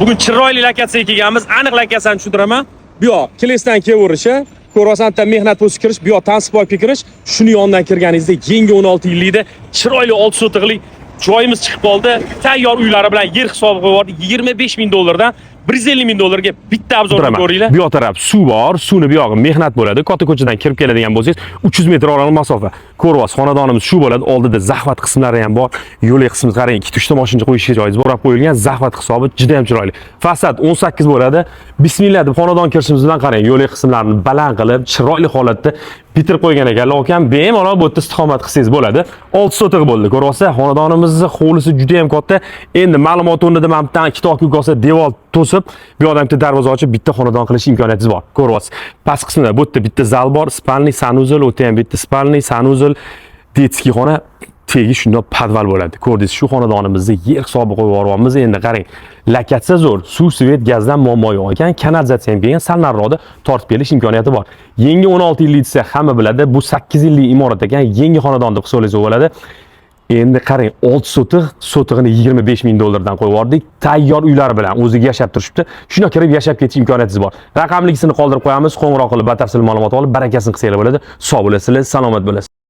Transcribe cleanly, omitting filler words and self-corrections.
Bugun chiroyli lokatsiyaga kelganmiz. Aniq lokatsiyani tushuntiraman. Bu yoq Kelesdan kelaverishi, ko'rasan, bitta mehnat posti kirish, bu yoq Tansipoyga kirish, shuni yonidan kirganingizda yangi 16 yillikda chiroyli 6 sotixlik joyimiz chiqib qoldi. Tayyor uylari bilan yer hisobi qo'yib yubordik. 25 ming dollardan 150 ming dollarga bitta обзор ni ko'ringlar. Bu yoq taraf suv bor, suvni bu yog'i mehnat bo'ladi. Katta ko'chadan kirib keladigan bo'lsangiz, 300 metr oraliq masofa. Ko'ryapsiz, xonadonimiz shu bo'ladi. Oldida захват qismlari ham bor. Yo'lak qismi, qarang, 2 uchta mashina qo'yishga joyingiz bor. O'rab qo'yilgan захват hisobi juda ham chiroyli. Fasad 18 bo'ladi. Bismillah deb xonadon kirishimiz bilan, qarang, yo'lak qismlarini baland qilib, chiroyli holatda bitirib qo'ygan ekanlar. Akam, bemalol bu yerda istiqomat qilsangiz bo'ladi. 6 sotix bo'ldi. Ko'ryapsiz, xonadonimizni hovlisi juda ham katta. Endi ma'lumot o'rnida mana bu yerdan ikkita aka uka olsa, devor to'sib, bu yoqdan bitta darvoza ochib, bitta xonadon qilish imkoniyatingiz bor. Ko'ryapsiz. Past qismida bu yerda bitta zal bor, спальный, санузел, u yerda ham bitta спальный, санузел, детский xona, tegi shundoq podval bo'ladi. Ko'rdingiz, shu xonadonimizni yer hisobi qo'yib yuboryapmiz. Endi qarang, lokatsiya zo'r, suv, свет, gazdan muammo yo'q ekan, kanalizatsiya ham kelgan, sal nariroqda tortib kelish imkoniyati bor. Yangi 16 yillik desa, hamma biladi, bu 8 yillik imorat ekan, yangi xonadon deb hisoblasak bo'ladi. Endi qarang, 6 sotix, sotig'ini 25 ming dollardan qo'yib yubordik. Tayyor uylar bilan o'ziga yashab turishibdi. Shundoq kirib yashab ketish imkoniyatingiz bor. Raqamlikisini qoldirib qo'yamiz, qo'ng'iroq qilib batafsil ma'lumot olib, barakasini qilsanglar bo'ladi. Sog' bo'lasizlar, salomat bo'lasizlar.